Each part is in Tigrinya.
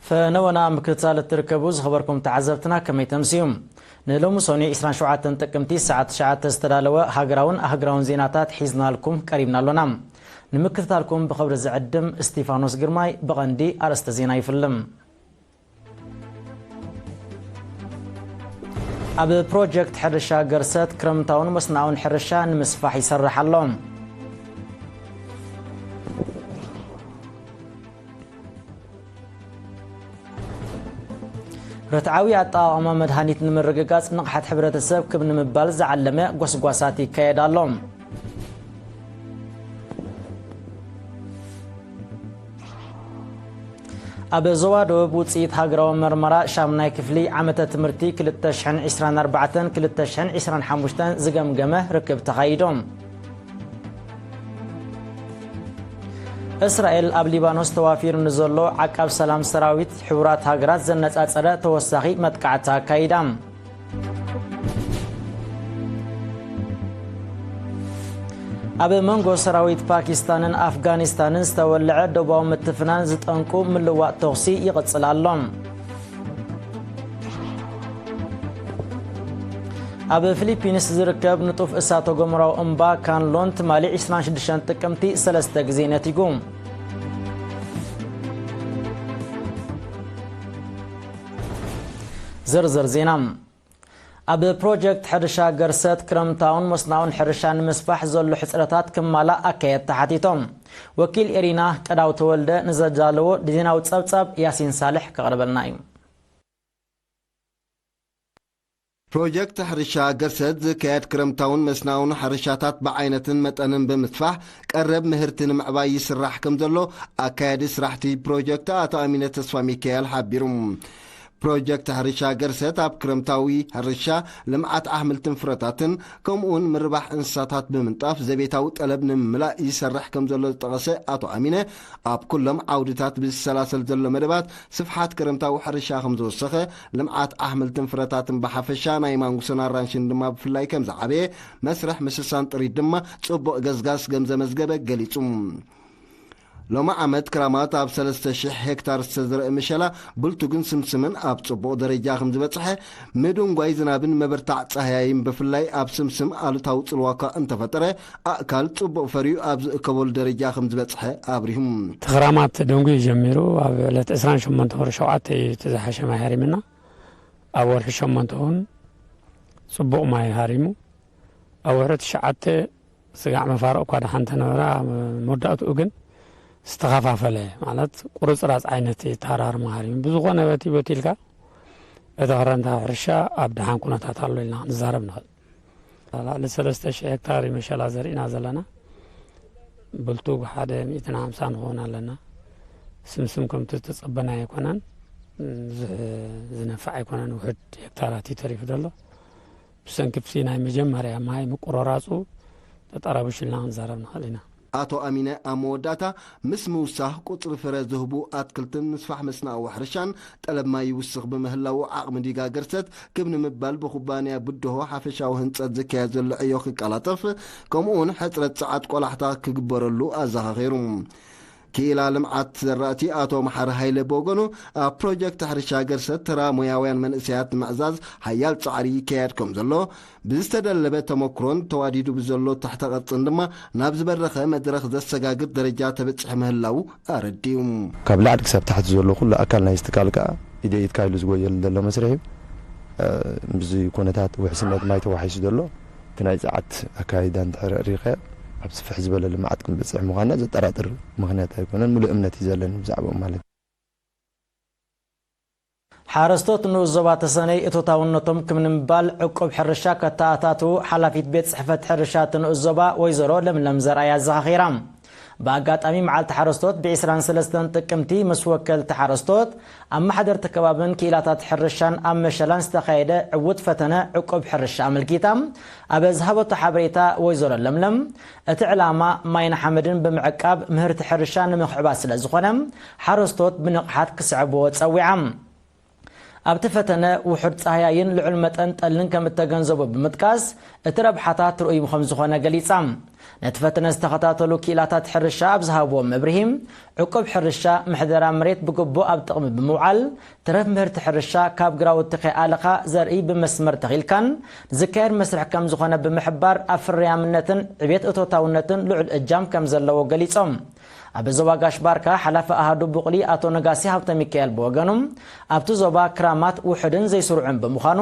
ፈነወና ምክትታል እትርከቡ ዝኸበርኩም ተዓዘብትና ከመይ ተምስዩ? ንሎሚ ሶኒ ዕስራን ሸውዓተን ጥቅምቲ ሰዓት ትሽዓተ ዝተዳለወ ሃገራውን ኣህግራውን ዜናታት ሒዝናልኩም ቀሪብና ኣሎና። ንምክትታልኩም ብኽብሪ ዝዕድም እስቲፋኖስ ግርማይ። ብቐንዲ ኣርእስተ ዜና ይፍልም። ኣብ ፕሮጀክት ሕርሻ ገርሰት ክረምታውን መስናውን ሕርሻ ንምስፋሕ ይሰርሕ ኣሎ። ርትዓዊ ኣጠቓቕማ መድሃኒት ንምርግጋጽ ንቕሓት ሕብረተሰብ ክብ ንምባል ዝዓለመ ጎስጓሳት ይካየድ ኣሎ። ኣብ ዞባ ደቡብ ውጽኢት ሃገራዊ መርመራ ሻምናይ ክፍሊ ዓመተ ትምህርቲ ክልተ ሽሕን ዕስራን ኣርባዕተን ክልተ ሽሕን ዕስራን ሓሙሽተን ዝገምገመ ርክብ ተኻይዱ። እስራኤል ኣብ ሊባኖስ ተዋፊሩ ንዘሎ ዓቃብ ሰላም ሰራዊት ሕቡራት ሃገራት ዘነጻጸረ ተወሳኺ መጥቃዕቲ ኣካይዳ። ኣብ መንጎ ሰራዊት ፓኪስታንን ኣፍጋኒስታንን ዝተወልዐ ዶባዊ ምትፍናን ዝጠንቁ ምልዋጥ ተኹሲ ይቕጽል ኣሎ። ኣብ ፊሊፒንስ ዝርከብ ንጡፍ እሳተ ጎመራዊ እምባ ካንሎን ትማሊ ዕስራን ሽዱሽተን ጥቅምቲ ሰለስተ ግዜ ነቲጉ። ዝርዝር ዜና። ኣብ ፕሮጀክት ሕርሻ ገርሰት ክረምታውን መስናውን ሕርሻ ንምስፋሕ ዘሎ ሕጽረታት ክማላእ ኣካየድ ተሓቲቶም። ወኪል ኤሪና ቀዳው ተወልደ ንዘዳለዎ ዜናዊ ጸብጻብ ያሲን ሳልሕ ከቕርበልና እዩ። ፕሮጀክት ሕርሻ ገርሰት ዝካየድ ክረምታውን መስናውን ሕርሻታት ብዓይነትን መጠንን ብምስፋሕ ቀረብ ምህርቲ ንምዕባይ ይስራሕ ከም ዘሎ ኣካያዲ ስራሕቲ ፕሮጀክት ኣቶ ኣሚነ ተስፋ ሚካኤል ሓቢሩ። ፕሮጀክት ሕርሻ ገርሰት ኣብ ክረምታዊ ሕርሻ፣ ልምዓት ኣሕምልትን ፍረታትን ከምኡውን ምርባሕ እንስሳታት ብምንጣፍ ዘቤታዊ ጠለብ ንምምላእ ይሰርሕ ከም ዘሎ ዝጠቐሰ ኣቶ ኣሚነ፣ ኣብ ኩሎም ዓውድታት ብዝሰላሰል ዘሎ መደባት ስፍሓት ክረምታዊ ሕርሻ ከም ዝወሰኸ፣ ልምዓት ኣሕምልትን ፍረታትን ብሓፈሻ ናይ ማንጉስን ኣራንሽን ድማ ብፍላይ ከም ዝዓበየ፣ መስርሕ ምስሳን ጥሪት ድማ ጽቡቕ ገስጋስ ከም ዘመዝገበ ገሊጹ። ሎሚ ዓመት ክራማት ኣብ ሰለስተ ሽሕ ሄክታር ዝተዘርአ ምሸላ፣ ብልቱግን ስምስምን ኣብ ጽቡቕ ደረጃ ከም ዝበጽሐ፣ ምድንጓይ ዝናብን ምብርታዕ ጻህያይን ብፍላይ ኣብ ስምስም ኣሉታዊ ጽልዋ እኳ እንተፈጠረ፣ ኣእካል ጽቡቕ ፈርዩ ኣብ ዝእከበሉ ደረጃ ከም ዝበጽሐ ኣብሪሁ። እቲ ክራማት ደንጉዩ ጀሚሩ ኣብ ዕለት ዕስራን ሸሞንተ ወርሒ ሸውዓተ እዩ እቲ ዝሓሸ ማይ ሃሪምና። ኣብ ወርሒ ሸሞንተ እውን ጽቡቕ ማይ ሃሪሙ። ኣብ ወርሒ ትሽዓተ ስጋዕ መፋርቕ እኳ ደሓን እንተነበረ፣ ኣብ መወዳእትኡ ግን ዝተኸፋፈለ፣ ማለት ቁርጽራጽ ዓይነት ተራርማ ሃሪሙ። ብዝኾነ በቲ በቲ ኢልካ እቲ ክረምታዊ ሕርሻ ኣብ ደሓን ኩነታት ኣሎ ኢልና ክንዛረብ ንኽእል። ልዕሊ ሰለስተ ሽሕ ሄክታር እዩ መሸላ ዘሪእና ዘለና። ብልቱግ ሓደ ሚእትን ሓምሳ ንኸውን ኣለና። ስምስም ከምቲ ዝተጸበናዮ ኣይኮነን፣ ብዙሕ ዝነፍዕ ኣይኮነን፣ ውሑድ ሄክታራት እዩ ተሪፉ ዘሎ። ብሰንኪ እቲ ናይ መጀመርያ ማይ ምቁርራጹ ተጠራቢሹ ኢልና ክንዛረብ ንኽእል ኢና። ኣቶ ኣሚነ ኣብ መወዳእታ፣ ምስ ምውሳኽ ቁጽሪ ፍረ ዝህቡ ኣትክልትን ምስፋሕ መስናዊ ሕርሻን ጠለብ ማይ ይውስኽ ብምህላዉ፣ ዓቕሚ ዲጋ ገርሰት ክብ ንምባል ብኩባንያ ብድሆ ሓፈሻዊ ህንጸት ዝካየድ ዘሎ ዕዮ ክቀላጠፍ፣ ከምኡውን ሕጽረት ጸዓት ቆላሕታ ክግበረሉ ኣዘኻኺሩ። ክኢላ ልምዓት ዘራእቲ ኣቶ መሓሪ ሃይለ ብወገኑ፣ ኣብ ፕሮጀክት ሕርሻ ገርሰት ተራ ሞያውያን መንእሰያት ንምዕዛዝ ሓያል ጻዕሪ ይካየድ ከም ዘሎ፣ ብዝተደለበ ተመክሮን ተዋዲዱ ብዘሎ ትሕተ ቅርጽን ድማ ናብ ዝበረኸ መድረኽ ዘሰጋግር ደረጃ ተበጺሑ ምህላዉ ኣረዲኡ። ካብ ላዕሊ ክሳብ ታሕቲ ዘሎ ኩሉ ኣካል ናይ ትካል ከኣ ኢደ ኢድካ ኢሉ ዝጎየሉ ዘሎ መስርሕ እዩ። እ፣ ምስዚ ኩነታት ውሕስነት ማይ ተዋሒሱ ዘሎ፣ እቲ ናይ ጸዓት ኣካይዳ እንድሕር ርኢኻዮ፣ ኣብ ስፍሕ ዝበለ ልምዓት ክንበጽሕ ምዃንና ዘጠራጥር ምኽንያት ኣይኮነን። ምሉእ እምነት እዩ ዘለኒ ብዛዕባኡ ማለት እዩ። ሓረስቶት ንኡስ ዞባ ተሰነይ እቶታውነቶም ክብ ንምባል ዕቁብ ሕርሻ ከተኣታትዉ ሓላፊት ቤት ጽሕፈት ሕርሻ እቲ ንኡስ ዞባ ወይዘሮ ለምለም ዘርኣይ ኣዘኻኺራ። ብኣጋጣሚ መዓልቲ ሓረስቶት ብዕስራን ሰለስተን ጥቅምቲ ምስ ወከልቲ ሓረስቶት ኣመሓደርቲ ከባብን ክኢላታት ሕርሻን ኣብ መሸላን ዝተኻየደ ዕዉት ፈተነ ዕቁብ ሕርሻ ኣመልኪታ ኣብ ዝሃበቶ ሓበሬታ ወይዘሮ ለምለም፣ እቲ ዕላማ ማይን ሓመድን ብምዕቃብ ምህርቲ ሕርሻ ንምኽዕባት ስለ ዝኾነ ሓረስቶት ብንቕሓት ክስዕብዎ ጸዊዓ። ኣብቲ ፈተነ ውሑድ ጻህያይን ልዑል መጠን ጠልን ከም እተገንዘቡ ብምጥቃስ፣ እቲ ረብሓታት ርኡይ ከም ዝኾነ ገሊጻ። ነቲ ፈተነ ዝተኸታተሉ ክኢላታት ሕርሻ ኣብ ዝሃብዎ መብርሂ፣ ዕቁብ ሕርሻ ምሕደራ መሬት ብግቡእ ኣብ ጥቕሚ ብምውዓል፣ ተረፍ ምህርቲ ሕርሻ ካብ ግራውቲ ከይኣለኻ ዘርኢ ብመስመር ተኺልካን ዝካየድ መስርሕ ከም ዝኾነ ብምሕባር፣ ኣብ ፍርያምነትን ዕቤት እቶታውነትን ልዑል እጃም ከም ዘለዎ ገሊጾም። ኣብ ዞባ ጋሽ ባርካ ሓላፊ ኣሃዱ ቡቕሊ ኣቶ ነጋሲ ሃብተ ሚካኤል ብወገኑ፣ ኣብቲ ዞባ ክራማት ውሑድን ዘይስሩዕን ብምዃኑ፣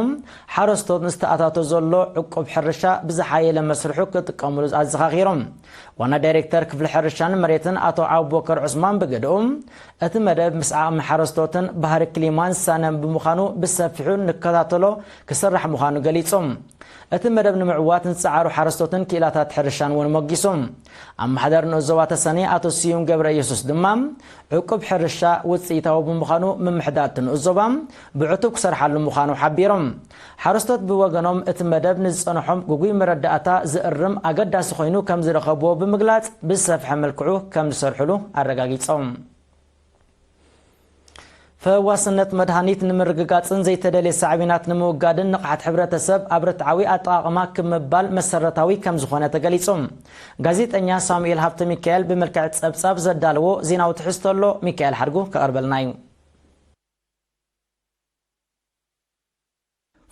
ሓረስቶት ንዝተኣታቶ ዘሎ ዕቁብ ሕርሻ ብዝሓየለ መስርሑ ክጥቀምሉ ኣዘኻኺሮም። ዋና ዳይሬክተር ክፍሊ ሕርሻን መሬትን ኣቶ ኣቡበከር ዑስማን ብግድኡ፣ እቲ መደብ ምስ ዓቕሚ ሓረስቶትን ባህሪ ክሊማን ዝሳነ ብምዃኑ ብሰፊሑ ንከታተሎ ክስራሕ ምዃኑ ገሊጾም። እቲ መደብ ንምዕዋት ንዝጸዓሩ ሓረስቶትን ክኢላታት ሕርሻን እውን ሞጊሶም። ኣመሓዳሪ ንኡስ ዞባ ተሰነይ ኣቶ ስዩም ገብረ ኢየሱስ ድማ፣ ዕቁብ ሕርሻ ውጽኢታዊ ብምዃኑ፣ ምምሕዳር እቲ ንኡስ ዞባ ብዕቱብ ክሰርሓሉ ምዃኑ ሓቢሮም። ሓረስቶት ብወገኖም፣ እቲ መደብ ንዝጸንሖም ግጉይ መረዳእታ ዝእርም ኣገዳሲ ኮይኑ ከም ዝረኸብዎ ብምግላጽ፣ ብዝሰፍሐ መልክዑ ከም ዝሰርሕሉ ኣረጋጊጾም። ፈዋስነት መድሃኒት ንምርግጋጽን ዘይተደልየ ሳዕቤናት ንምውጋድን ንቕሓት ሕብረተሰብ ኣብ ርትዓዊ ኣጠቓቕማ ክብ ምባል መሰረታዊ ከም ዝኾነ ተገሊጹ። ጋዜጠኛ ሳሙኤል ሃብተ ሚካኤል ብመልክዕ ጸብጻብ ዘዳለዎ ዜናዊ ትሕዝቶ ኣሎ፣ ሚካኤል ሓድጉ ከቕርበልና እዩ።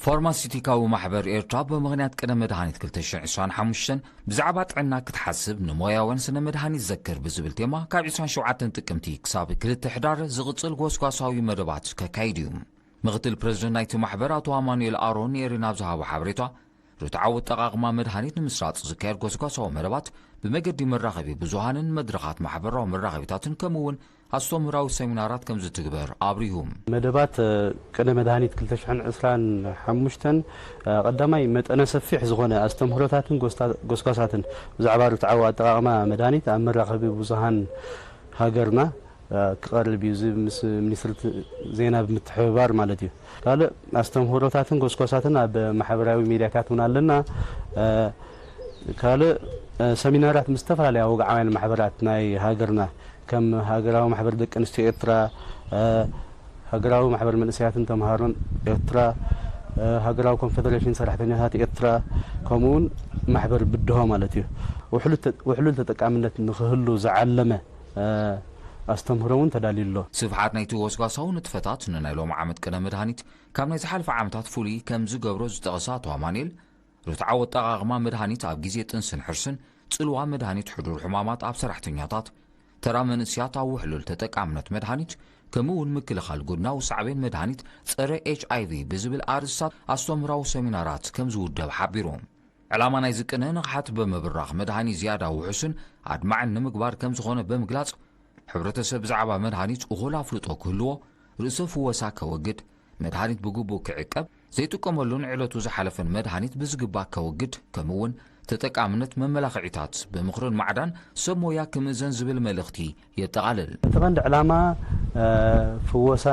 ፋርማሲውቲካዊ ማሕበር ኤርትራ ብምኽንያት ቅነ መድሃኒት ክልተ ሽሕን ዕስራን ሓሙሽተን ብዛዕባ ጥዕና ክትሓስብ ንሞያውያን ስነ መድሃኒት ዘክር ብዝብል ቴማ ካብ ዕስራን ሸውዓተን ጥቅምቲ ክሳብ ክልተ ሕዳር ዝቕጽል ጎስጓሳዊ መደባት ከካይድ እዩ። ምኽትል ፕረዚደንት ናይቲ ማሕበር ኣቶ ኣማኑኤል ኣሮን ንኤሪና ኣብ ዝሃቦ ሓበሬታ፣ ርትዓዊ ኣጠቓቕማ መድሃኒት ንምስራጽ ዝካየድ ጎስጓሳዊ መደባት ብመገዲ መራኸቢ ብዙሃንን መድረኻት ማሕበራዊ መራኸቢታትን ከምኡ እውን ኣስተምህራዊ ሰሚናራት ከም ዝትግበር ኣብሪሁ። መደባት፣ እ፣ ቅነ መድሃኒት ክልተ ሽሕን ዕስራን ሓሙሽተን፣ እ፣ ቀዳማይ መጠነ ሰፊሕ ዝኾነ ኣስተምህሮታትን ጎስታ-፣ ጎስጓሳትን ብዛዕባ ርትዓዊ ኣጠቓቕማ መድሃኒት ኣብ መራኸቢ ብዙሃን ሃገርና፣ እ፣ ክቐርብ እዩ። እዚ ምስ ሚኒስትሪ ዜና ብምትሕብባር ማለት እዩ። ካልእ ኣስተምህሮታትን ጎስጓሳትን ኣብ ማሕበራዊ ሚድያታት እውን ኣለና። እ፣ ካልእ፣ እ፣ ሰሚናራት ምስ ዝተፈላለዩ ወግዓውያን ማሕበራት ናይ ሃገርና፣ ከም ሃገራዊ ማሕበር ደቂ ኣንስትዮ ኤርትራ፣ እ፣ ሃገራዊ ማሕበር መንእሰያትን ተምሃሮን ኤርትራ፣ እ፣ ሃገራዊ ኮንፈደሬሽን ሰራሕተኛታት ኤርትራ፣ ከምኡውን ማሕበር ብድሆ ማለት እዩ። ውሕሉል ተ-፣ ውሕሉል ተጠቃምነት ንክህሉ ዝዓለመ፣ እ፣ ኣስተምህሮ እውን ተዳልዩ ኣሎ። ስፍሓት ናይቲ ጎስጓሳዊ ንጥፈታት ንናይ ሎሚ ዓመት ቅነ መድሃኒት ካብ ናይ ዝሓለፈ ዓመታት ፍሉይ ከም ዝገብሮ ዝጠቐሰ ኣቶ ኣማኑኤል፣ ርትዓዊ ኣጠቓቕማ መድሃኒት ኣብ ግዜ ጥንስን ሕርስን፣ ጽልዋ መድሃኒት ሕዱር ሕማማት ኣብ ሰራሕተኛታት፣ ተራ መንእስያት ኣብ ውሕሉል ተጠቃምነት መድሃኒት፣ ከምኡ እውን ምክልኻል ጎድናዊ ሳዕቤን መድሃኒት ጸረ ኤች ኣይ ቪ ብዝብል ኣርእስታት ኣስተምህራዊ ሰሚናራት ከም ዝውደብ ሓቢሩ። ዕላማ ናይዚ ቅነ ንቕሓት ብምብራኽ መድሃኒት ዝያዳ ውሑስን ኣድማዕን ንምግባር ከም ዝኾነ ብምግላጽ፣ ሕብረተሰብ ብዛዕባ መድሃኒት እኹል ኣፍልጦ ክህልዎ፣ ርእሰ ፍወሳ ከወግድ፣ መድሃኒት ብግቡእ ክዕቀብ፣ ዘይጥቀመሉን ዕለቱ ዝሓለፈን መድሃኒት ብዝግባእ ከወግድ፣ ከምኡ እውን ተጠቃምነት መመላኽዒታት ብምኽርን ማዕዳን ሰብ ሞያ ክምእዘን ዝብል መልእኽቲ የጠቓልል። እቲ ቀንዲ ዕላማ፣ እ፣ ፍወሳ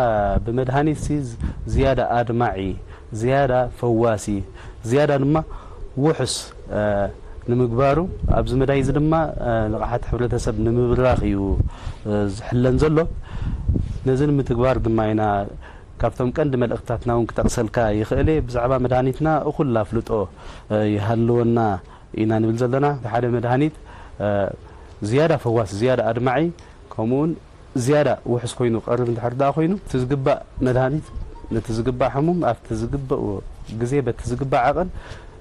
ብመድሃኒት ሲ ዝ-፣ ዝያዳ ኣድማዒ፣ ዝያዳ ፈዋሲ፣ ዝያዳ ድማ ውሑስ፣ እ፣ ንምግባሩ፣ ኣብዚ መዳይ እዚ ድማ፣ እ፣ ንቕሓት ሕብረተሰብ ንምብራኽ እዩ፣ እ፣ ዝሕለን ዘሎ። ነዚ ንምትግባር ድማ ኢና ካብቶም ቀንዲ መልእኽትታትና እውን ክጠቕሰልካ ይኽእል እየ። ብዛዕባ መድሃኒትና እኹል ኣፍልጦ፣ እ፣ ይሃልወና ኢና ንብል ዘለና። እቲ ሓደ መድሃኒት፣ እ፣ ዝያዳ ፈዋሲ፣ ዝያዳ ኣድማዒ፣ ከምኡውን ዝያዳ ውሑስ ኮይኑ ቀርብ እንድሕር ደኣ ኮይኑ፣ እቲ ዝግባእ መድሃኒት ነቲ ዝግባእ ሕሙም ኣብቲ ዝግበኦ ግዜ በቲ ዝግባእ ዓቐን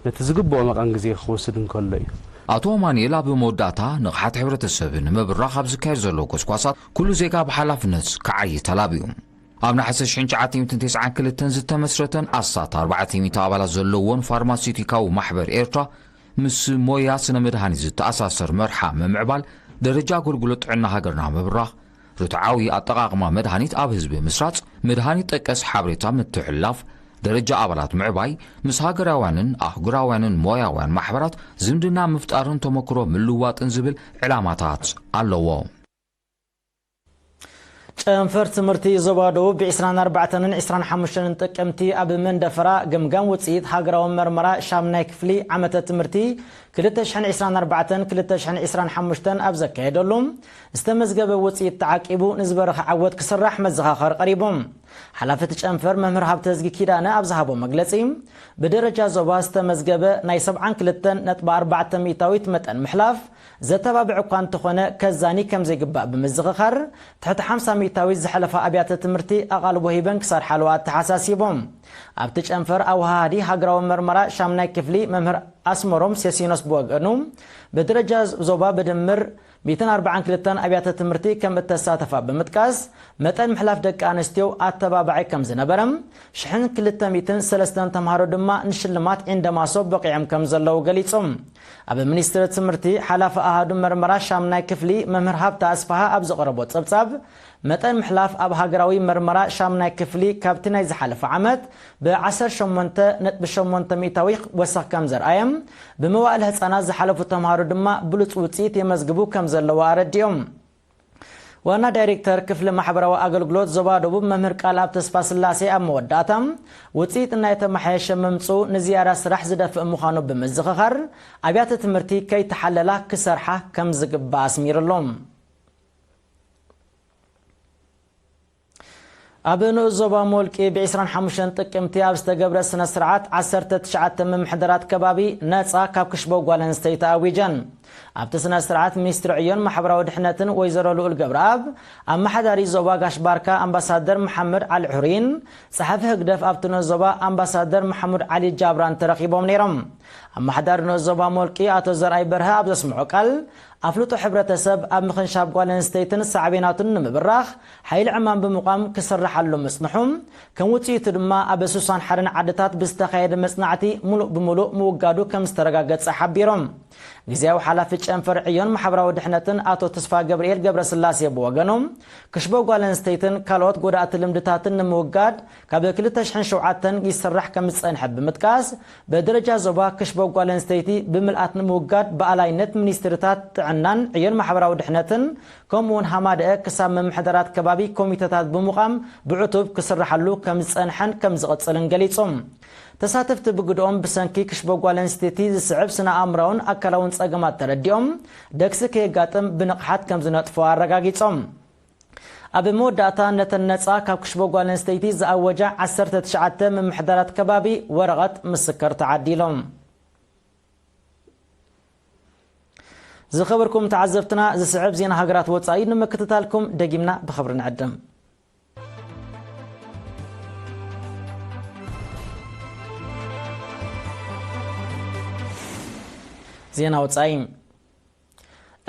ነቲ ዝግበኦ መቐን ግዜ ክወስድ እንከሎ እዩ። ኣቶ ኣማኑኤል ኣብ መወዳእታ፣ ንቕሓት ሕብረተሰብ ንምብራኽ ኣብ ዝካየድ ዘሎ ጎስጓሳት ኩሉ ዜጋ ብሓላፍነት ክዓዪ ተላብዩ። ኣብ ነሓሰ ሽሕን ትሽዓተ ሚእትን ተስዓን ክልተን ዝተመስረተን ኣስታት ኣርባዕተ ሚእቲ ኣባላት ዘለዎን ፋርማሲውቲካዊ ማሕበር ኤርትራ፣ ምስ ሞያ ስነ መድሃኒት ዝተኣሳሰር መርሓ ምምዕባል፣ ደረጃ ኣገልግሎት ጥዕና ሃገርና ምብራኽ፣ ርትዓዊ ኣጠቓቕማ መድሃኒት ኣብ ህዝቢ ምስራጽ፣ መድሃኒት ጠቀስ ሓበሬታ ምትሕልላፍ፣ ደረጃ ኣባላት ምዕባይ፣ ምስ ሃገራውያንን ኣህጉራውያንን ሞያውያን ማሕበራት ዝምድና ምፍጣርን ተመክሮ ምልውዋጥን ዝብል ዕላማታት ኣለዎ። ጨንፈር ትምህርቲ ዞባ ደቡብ ብዕስራን ኣርባዕተንን ዕስራን ሓሙሽተን ጥቅምቲ ኣብ መንደፈራ ገምጋም ውፅኢት ሃገራዊ መርመራ ሻምናይ ክፍሊ ዓመተ ትምህርቲ ክልተ ሽሕን ዕስራን ኣርባዕተን ክልተ ሽሕን ዕስራን ሓሙሽተን ኣብ ዘካየደሉ፣ ዝተመዝገበ ውፅኢት ተዓቂቡ ንዝበረኸ ዓወት ክስራሕ መዘኻኸሪ ቀሪቡ። ሓላፊ እቲ ጨንፈር መምህር ሃብተዝጊ ኪዳነ ኣብ ዝሃቦ መግለጺ፣ ብደረጃ ዞባ ዝተመዝገበ ናይ ሰብዓን ክልተን ነጥቢ ኣርባዕተ ሚእታዊት መጠን ምሕላፍ ዘተባብዕ እኳ እንተኾነ፣ ከዛኒ ከም ዘይግባእ ብምዝኽኻር፣ ትሕቲ ሓምሳ ሚእታዊት ዝሓለፋ ኣብያተ ትምህርቲ ኣቓልቦ ሂበን ክሰርሓሉ ኣተሓሳሲቦም። ኣብቲ ጨንፈር ኣወሃሃዲ ሃገራዊ መርመራ ሻምናይ ክፍሊ መምህር ኣስመሮም ሴሲኖስ ብወገኑ፣ ብደረጃ ዞባ ብድምር ሚእትን ኣርባዓን ክልተን ኣብያተ ትምህርቲ ከም እተሳተፋ ብምጥቃስ፣ መጠን ምሕላፍ ደቂ ኣንስትዮ ኣተባባዒ ከም ዝነበረ፣ ሽሕን ክልተ ሚእትን ሰለስተን ተምሃሮ ድማ ንሽልማት ዒንደ ማሶብ በቂዖም ከም ዘለዉ ገሊጹ። ኣብ ሚኒስትሪ ትምህርቲ ሓላፊ ኣሃዱ መርመራ ሻምናይ ክፍሊ መምህር ሃብተ ኣስፍሃ ኣብ ዘቕረቦ ጸብጻብ፣ መጠን ምሕላፍ ኣብ ሃገራዊ መርመራ ሻምናይ ክፍሊ ካብቲ ናይ ዝሓለፈ ዓመት ብ ዓሰርተ ሸሞንተ ነጥቢ ሸሞንተ ሚእታዊ ወሰኽ ከም ዘርኣየ፣ ብመዋእለ ህጻናት ዝሓለፉ ተምሃሮ ድማ ብሉጽ ውጽኢት የመዝግቡ ከም ዘለዉ ኣረዲኦም። ዋና ዳይሬክተር ክፍሊ ማሕበራዊ ኣገልግሎት ዞባ ደቡብ መምህር ቃልኣብ ተስፋስላሴ ኣብ መወዳእታ፣ ውጽኢት እናተመሓየሸ ምምጽኡ ንዝያዳ ስራሕ ዝደፍእ ምዃኑ ብምዝኽኻር፣ ኣብያተ ትምህርቲ ከይተሓለላ ክሰርሓ ከም ዝግባእ ኣስሚሩሎም። ኣብ ንኡስ ዞባ ሞልቂ ብ ዕስራን ሓሙሽተን ጥቅምቲ ኣብ ዝተገብረ ስነ ስርዓት ዓሰርተ ትሽዓተ ምምሕዳራት ከባቢ ነጻ ካብ ክሽቦ ጓል ኣንስተይቲ ኣዊጀን። ኣብቲ ስነ ስርዓት ሚኒስትሪ ዕዮን ማሕበራዊ ድሕነትን ወይዘሮ ልኡል ገብረኣብ፣ ኣመሓዳሪ ዞባ ጋሽ ባርካ ኣምባሳደር መሓመድ ዓሊ ሑሪን ጸሓፊ ህግደፍ ኣብቲ ንኡስ ዞባ ኣምባሳደር መሓሙድ ዓሊ ጃብራን ተረኺቦም ነይሮም። ኣመሓዳሪ ንኡስ ዞባ ሞልቂ ኣቶ ዘርኣይ በርሀ ኣብ ዘስምዖ ቃል፣ ኣፍልጦ ሕብረተሰብ ኣብ ምኽንሻብ ጓል ኣንስተይትን ሳዕቤናቱን ንምብራኽ ሓይሊ ዕማም ብምቋም ክስርሓሉ ምጽንሑ፣ ከም ውጽኢቱ ድማ ኣብ ስሳን ሓደን ዓድታት ብዝተኻየደ መጽናዕቲ ምሉእ ብምሉእ ምውጋዱ ከም ዝተረጋገጸ ሓቢሮም። ግዝያዊ ሓላፊ ጨንፈር ዕዮን ማሕበራዊ ድሕነትን ኣቶ ተስፋ ገብርኤል ገብረስላሴ ብወገኑ፣ ክሽቦ ጓል ኣንስተይትን ካልኦት ጎዳእቲ ልምድታትን ንምውጋድ ካብ ክልተ ሽሕን ሸውዓተን ይስራሕ ከም ዝጸንሐ ብምጥቃስ፣ ብደረጃ ዞባ ክሽቦ ጓል ኣንስተይቲ ብምልኣት ንምውጋድ ብኣላይነት ሚኒስትሪታት ጥዕናን ዕዮን ማሕበራዊ ድሕነትን ከምኡ እውን ሃማደአ ክሳብ ምምሕዳራት ከባቢ ኮሚተታት ብምቋም ብዕቱብ ክስርሓሉ ከም ዝጸንሐን ከም ዝቕጽልን ገሊጾም። ተሳተፍቲ ብግድኦም ብሰንኪ ክሽቦ ጓል ኣንስተይቲ ዝስዕብ ስነ ኣእምራውን ኣካላውን ጸገማት ተረዲኦም፣ ደግሲ ከየጋጥም ብንቕሓት ከም ዝነጥፎ ኣረጋጊጾም። ኣብ መወዳእታ ነተን ነጻ ካብ ክሽቦ ጓል ኣንስተይቲ ዝኣወጃ ዓሰርተ ትሽዓተ ምምሕዳራት ከባቢ ወረቐት ምስክር ተዓዲሎም። ዝኸበርኩም ተዓዘብትና፣ ዝስዕብ ዜና ሃገራት ወጻኢ ንምክትታልኩም ደጊምና ብኽብሪ ንዕድም። ዜና ወጻኢ።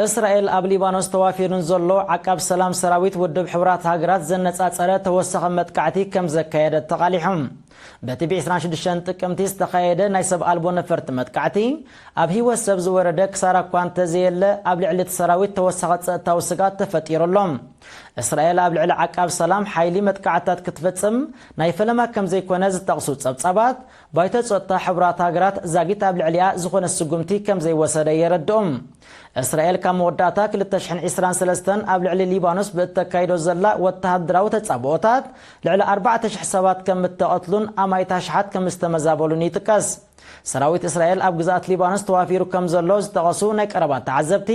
እስራኤል ኣብ ሊባኖስ ተዋፊሩን ዘሎ ዓቃብ ሰላም ሰራዊት ውድብ ሕቡራት ሃገራት ዘነጻጸረ ተወሳኺ መጥቃዕቲ ከም ዘካየደ ተቓሊሖም። በቲ ብ ዕስራን ሽዱሽተን ጥቅምቲ ዝተኻየደ ናይ ሰብ ኣልቦ ነፈርቲ መጥቃዕቲ፣ ኣብ ህይወት ሰብ ዝወረደ ክሳራ እኳ እንተዘየለ፣ ኣብ ልዕሊ እቲ ሰራዊት ተወሳኺ ጸጥታዊ ስግኣት ተፈጢሩ ኣሎ። እስራኤል ኣብ ልዕሊ ዓቃብ ሰላም ሓይሊ መጥቃዕትታት ክትፍጽም ናይ ፈለማ ከም ዘይኮነ ዝጠቕሱ ጸብጻባት፣ ባይቶ ጸጥታ ሕቡራት ሃገራት ዛጊት ኣብ ልዕሊኣ ዝኾነ ስጉምቲ ከም ዘይወሰደ የረድኦም። እስራኤል ካብ መወዳእታ ክልተ ሽሕን ዕስራን ሰለስተን ኣብ ልዕሊ ሊባኖስ ብእተካይዶ ዘላ ወተሃደራዊ ተጻብኦታት፣ ልዕሊ ኣርባዕተ ሽሕ ሰባት ከም እተቐትሉን ኣማኢት ኣሽሓት ከም ዝተመዛበሉን ይጥቀስ። ሰራዊት እስራኤል ኣብ ግዝኣት ሊባኖስ ተዋፊሩ ከም ዘሎ ዝጠቐሱ ናይ ቀረባ ተዓዘብቲ፣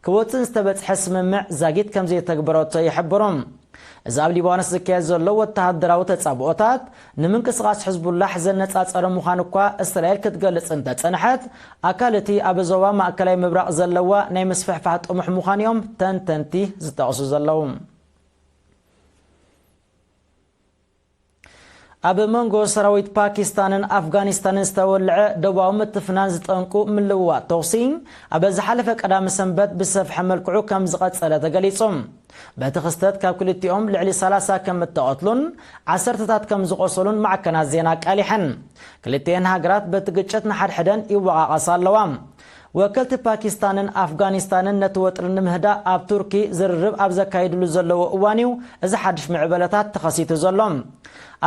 ክወጽእ ዝተበጽሐ ስምምዕ ዛጊት ከም ዘይተግበረቶ ይሕብሩ። እዚ ኣብ ሊባኖስ ዝካየድ ዘሎ ወተሃደራዊ ተጻብኦታት፣ ንምንቅስቓስ ሕዝቡላሕ ዘነጻጸረ ምዃኑ እኳ እስራኤል ክትገልጽ እንተጸንሐት፣ ኣካል እቲ ኣብ ዞባ ማእከላይ ምብራቕ ዘለዋ ናይ ምስፍሕፋሕ ጥሙሕ ምዃኑ እዮም ተንተንቲ ዝጠቕሱ ዘለዉ። ኣብ መንጎ ሰራዊት ፓኪስታንን ኣፍጋኒስታንን ዝተወልዐ ዶባዊ ምትፍናን ዝጠንቁ ምልውዋጥ ተኹሲ፣ ኣብ ዝሓለፈ ቀዳሚ ሰንበት ብዝሰፍሐ መልክዑ ከም ዝቐጸለ ተገሊጹ። በቲ ክስተት ካብ ክልቲኦም ልዕሊ ሰላሳ ከም እተቐትሉን ዓሰርተታት ከም ዝቖሰሉን ማዕከናት ዜና ኣቃሊሐን። ክልቲኤን ሃገራት በቲ ግጭት ንሓድሕደን ይወቓቐሳ ኣለዋ። ወከልቲ ፓኪስታንን ኣፍጋኒስታንን ነቲ ወጥሪ ንምህዳእ ኣብ ቱርኪ ዝርርብ ኣብ ዘካይድሉ ዘለዉ እዋን እዩ እዚ ሓድሽ ምዕበለታት ተኸሲቱ ዘሎ።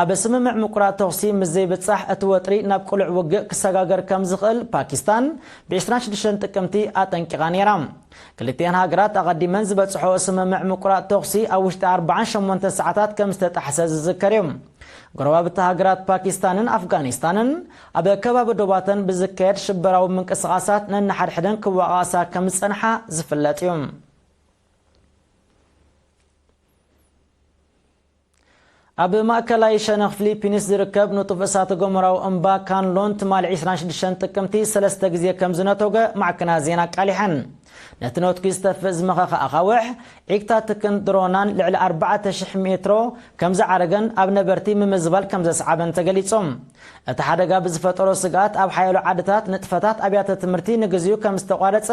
ኣብ ስምምዕ ምቁራጽ ተኹሲ ምስ ዘይብጻሕ እቲ ወጥሪ ናብ ቅሉዕ ውግእ ክሰጋገር ከም ዝኽእል ፓኪስታን ብ ዕስራን ሽዱሽተን ጥቅምቲ ኣጠንቂቓ ነይራ። ክልቲኤን ሃገራት ኣቐዲመን ዝበጽሖ ስምምዕ ምቁራጽ ተኹሲ ኣብ ውሽጢ ኣርባዓን ሸሞንተን ሰዓታት ከም ዝተጣሕሰ ዝዝከር እዩ። ጎረባብቲ ሃገራት ፓኪስታንን ኣፍጋኒስታንን ኣብ ከባቢ ዶባተን ብዝካየድ ሽበራዊ ምንቅስቓሳት ነንሓድሕደን ክወቓቐሳ ከም ዝጸንሓ ዝፍለጥ እዩ። ኣብ ማእከላይ ሸነኽ ፊሊፒንስ ዝርከብ ንጡፍ እሳተ ጎመራዊ እምባ ካንሎን ትማሊ ዕስራን ሽዱሽተን ጥቅምቲ ሰለስተ ግዜ ከም ዝነተጎ ማዕከናት ዜና ኣቃሊሐን። ነቲ ነትጒ ዝተፍእ ዝመኸኸ ኣኻውሕ፣ ዒግታትክን ድሮናን ልዕሊ ኣርባዕተ ሽሕ ሜትሮ ከም ዝዓረገን ኣብ ነበርቲ ምምዝባል ከም ዘስዓበን ተገሊጹ። እቲ ሓደጋ ብዝፈጠሮ ስግኣት ኣብ ሓያሎ ዓድታት ንጥፈታት ኣብያተ ትምህርቲ ንግዚኡ ከም ዝተቋረጸ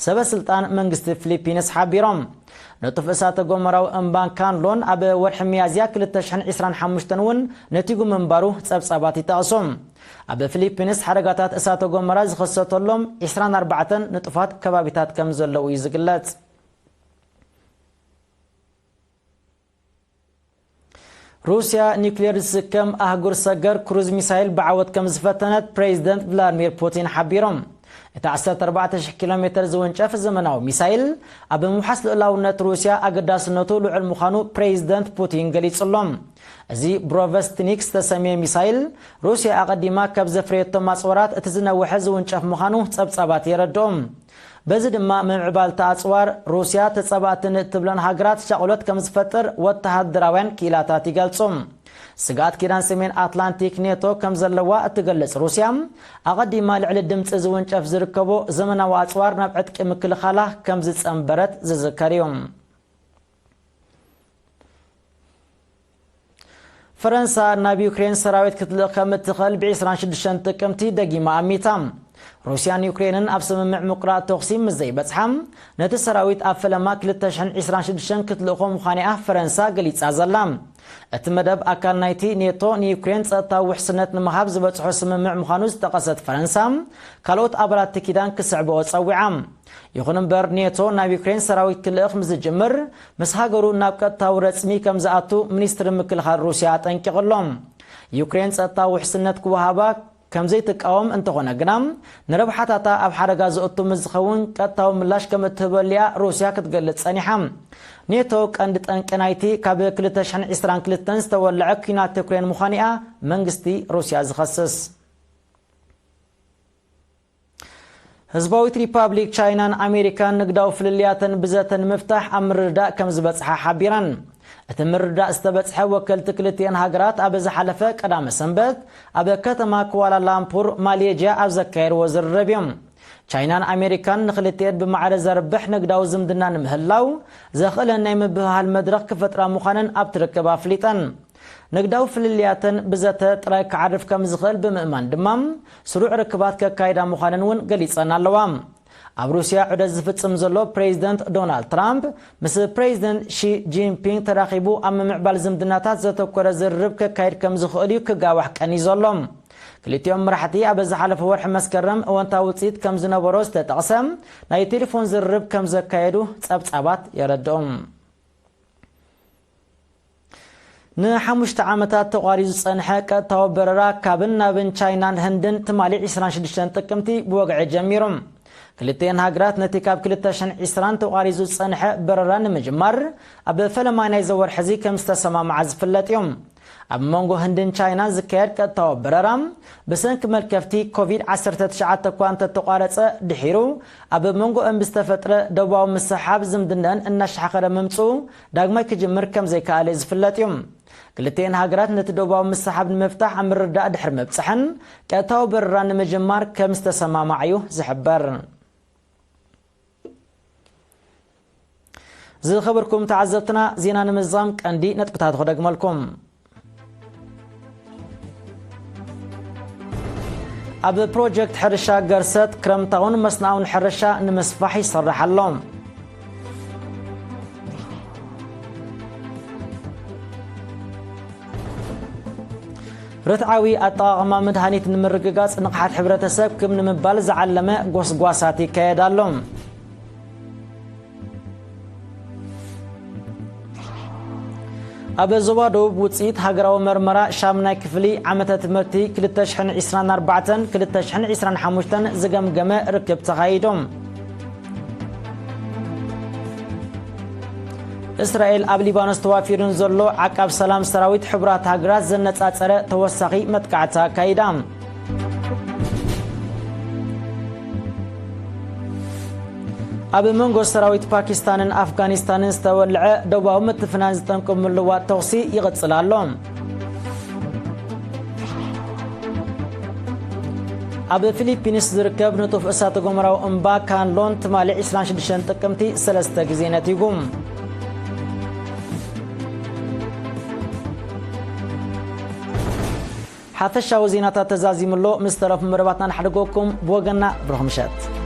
ሰበ ስልጣን መንግስቲ ፊሊፒንስ ሓቢሮም። ንጡፍ እሳተ ጎመራዊ እምባን ካንሎን ኣብ ወርሒ ሚያዝያ ክልተ ሽሕን ዕስራን ሓሙሽተን እውን ነቲጉ ምንባሩ ጸብጻባት ይጠቕሱ። ኣብ ፊሊፒንስ ሓደጋታት እሳተ ጎመራ ዝኸሰተሎም ዕስራን ኣርባዕተን ንጡፋት ከባቢታት ከም ዘለዉ እዩ ዝግለጽ። ሩስያ ኒውክሌር ዝስከም ኣህጉር ሰገር ክሩዝ ሚሳይል ብዓወት ከም ዝፈተነት ፕሬዚደንት ቭላድሚር ፑቲን ሓቢሮም። እቲ ዓሰርተ ኣርባዕተ ሽሕ ኪሎ ሜትር ዝውንጨፍ ዘመናዊ ሚሳይል ኣብ ምውሓስ ልኡላውነት ሩስያ ኣገዳስነቱ ልዑል ምዃኑ ፕሬዚደንት ፑቲን ገሊጹ ኣሎ። እዚ ብሮቨስትኒክ ዝተሰምየ ሚሳይል ሩስያ ኣቐዲማ ካብ ዘፍረየቶም ኣጽዋራት እቲ ዝነውሐ ዝውንጨፍ ምዃኑ ጸብጻባት የረድኦም። በዚ ድማ ምምዕባልቲ ኣጽዋር ሩስያ ተጸባእትን እትብለን ሃገራት ሻቕሎት ከም ዝፈጥር ወተሃደራውያን ክኢላታት ይገልጹ። ስግኣት ኪዳን ሰሜን ኣትላንቲክ ኔቶ ከም ዘለዋ እትገልጽ ሩስያ፣ ኣቐዲማ ልዕሊ ድምጺ ዝውንጨፍ ዝርከቦ ዘመናዊ ኣጽዋር ናብ ዕጥቂ ምክልኻላ ከም ዝጸንበረት ዝዝከር እዩ። ፈረንሳ ናብ ዩክሬን ሰራዊት ክትልእኽ ከም እትኽእል ብ ዕስራን ሽዱሽተን ጥቅምቲ ደጊማ ኣሚታ። ሩስያን ዩክሬንን ኣብ ስምምዕ ምቁራጽ ተኹሲ ምስ ዘይበጽሓ፣ ነቲ ሰራዊት ኣብ ፈለማ ክልተ ሽሕን ዕስራን ሽዱሽተን ክትልእኾ ምዃና እያ ፈረንሳ ገሊጻ ዘላ። እቲ መደብ ኣካል ናይቲ ኔቶ ንዩክሬን ጸጥታዊ ውሕስነት ንምሃብ ዝበጽሖ ስምምዕ ምዃኑ ዝጠቐሰት ፈረንሳ፣ ካልኦት ኣባላት እቲ ኪዳን ክስዕብኦ ጸዊዓ። ይኹን እምበር፣ ኔቶ ናብ ዩክሬን ሰራዊት ክልእኽ ምስ ዝጅምር፣ ምስ ሃገሩ ናብ ቀጥታዊ ረጽሚ ከም ዝኣቱ ሚኒስትሪ ምክልኻል ሩስያ ኣጠንቂቑ ኣሎ። ዩክሬን ጸጥታዊ ውሕስነት ክወሃባ ከም ዘይትቃወም እንተኾነ ግና፣ ንረብሓታታ ኣብ ሓደጋ ዘእቱ ምስ ዝኸውን ቀጥታዊ ምላሽ ከም እትህበሉ እያ ሩስያ ክትገልጽ ጸኒሓ። ኔቶ ቀንዲ ጠንቂ ናይቲ ካብ ክልተ ሽሕን ዕስራን ክልተን ዝተወልዐ ኲናት ዩክሬን ምዃኑ እያ መንግስቲ ሩስያ ዝኸስስ። ህዝባዊት ሪፓብሊክ ቻይናን ኣሜሪካን ንግዳዊ ፍልልያተን ብዘተ ንምፍታሕ ኣብ ምርድዳእ ከም ዝበጽሓ ሓቢረን። እቲ ምርድዳእ ዝተበጽሐ ወከልቲ ክልቲኤን ሃገራት ኣብ ዝሓለፈ ቀዳመ ሰንበት ኣብ ከተማ ኩዋላላምፑር ማሌዥያ ኣብ ዘካየድዎ ዝርርብ እዮም። ቻይናን ኣሜሪካን ንክልቲኤን ብማዕረ ዘርብሕ ንግዳዊ ዝምድና ንምህላው ዘኽእለን ናይ ምብህሃል መድረኽ ክፈጥራ ምዃነን ኣብቲ ርክብ ኣፍሊጠን። ንግዳዊ ፍልልያተን ብዘተ ጥራይ ክዓርፍ ከም ዝኽእል ብምእማን ድማ፣ ስሩዕ ርክባት ከካይዳ ምዃነን እውን ገሊጸን ኣለዋ። ኣብ ሩስያ ዑደት ዝፍጽም ዘሎ ፕሬዚደንት ዶናልድ ትራምፕ፣ ምስ ፕሬዚደንት ሺ ጂንፒንግ ተራኺቡ ኣብ ምምዕባል ዝምድናታት ዘተኮረ ዝርርብ ከካይድ ከም ዝኽእል እዩ ክጋዋሕ ቀንዩ ዘሎ። ክልቲኦም መራሕቲ ኣብ ዝሓለፈ ወርሒ መስከረም እወንታዊ ውጽኢት ከም ዝነበሮ ዝተጠቕሰ ናይ ቴሌፎን ዝርርብ ከም ዘካየዱ ጸብጻባት የረድኦም። ንሓሙሽተ ዓመታት ተቋሪጹ ዝጸንሐ ቀጥታዊ በረራ ካብን ናብን ቻይናን ህንድን ትማሊ ዕስራን ሽዱሽተን ጥቅምቲ ብወግዒ ጀሚሩ። ክልቲኤን ሃገራት ነቲ ካብ ክልተ ሽሕን ዕስራን ተቋሪጹ ዝጸንሐ በረራ ንምጅማር ኣብ ፈለማይ ናይዚ ወርሒ እዚ ከም ዝተሰማምዓ ዝፍለጥ እዩ። ኣብ መንጎ ህንድን ቻይናን ዝካየድ ቀጥታዊ በረራ ብሰንኪ መልከፍቲ ኮቪድ ዓሰርተ ትሽዓተ እኳ እንተተቋረጸ፣ ድሒሩ ኣብ መንጎ እምቢ ዝተፈጥረ ደቡባዊ ምስሕሓብ ዝምድነአን እናሻሓኸረ ምምጽኡ ዳግማይ ክጅምር ከም ዘይከኣለ ዝፍለጥ እዩ። ክልቲኤን ሃገራት ነቲ ደቡባዊ ምስሕሓብ ንምፍታሕ ኣብ ምርዳእ ድሕሪ ምብጽሐን፣ ቀጥታዊ በረራ ንምጅማር ከም ዝተሰማማዓ እዩ ዝሕበር። ዝኸበርኩም ተዓዘብትና፣ ዜና ንምዝዛም ቀንዲ ነጥብታት ክደግመልኩም። ኣብ ፕሮጀክት ሕርሻ ገርሰት ክረምታውን መስናውን ሕርሻ ንምስፋሕ ይሰርሕ ኣሎ። ርትዓዊ ኣጠቓቕማ መድሃኒት ንምርግጋጽ ንቕሓት ሕብረተሰብ ክብ ንምባል ዝዓለመ ጎስጓሳት ይካየድ ኣሎ። ኣብ ዞባ ደቡብ ውጽኢት ሃገራዊ መርመራ ሻምናይ ክፍሊ ዓመተ ትምህርቲ ክልተ ሽሕን ዕስራን ኣርባዕተን ክልተ ሽሕን ዕስራን ሓሙሽተን ዝገምገመ ርክብ ተኻይዱ። እስራኤል ኣብ ሊባኖስ ተዋፊሩ ንዘሎ ዓቃብ ሰላም ሰራዊት ሕቡራት ሃገራት ዘነጻጸረ ተወሳኺ መጥቃዕቲ ኣካይዳ። ኣብ መንጎ ሰራዊት ፓኪስታንን ኣፍጋኒስታንን ዝተወልዐ ደቡባዊ ምትፍናን ዝጠንቁ ምልዋጥ ተኹሲ ይቕጽል ኣሎ። ኣብ ፊሊፒንስ ዝርከብ ንጡፍ እሳተ ጎመራዊ እምባ ካንሎን ትማሊ ዕስራን ሽዱሽተን ጥቅምቲ ሰለስተ ግዜ ነቲጉ። ሓፈሻዊ ዜናታት ተዛዚሙ ኣሎ። ምስ ተረፉ መደባትና ንሓድጎኩም። ብወገንና ብሩኽ ምሸት።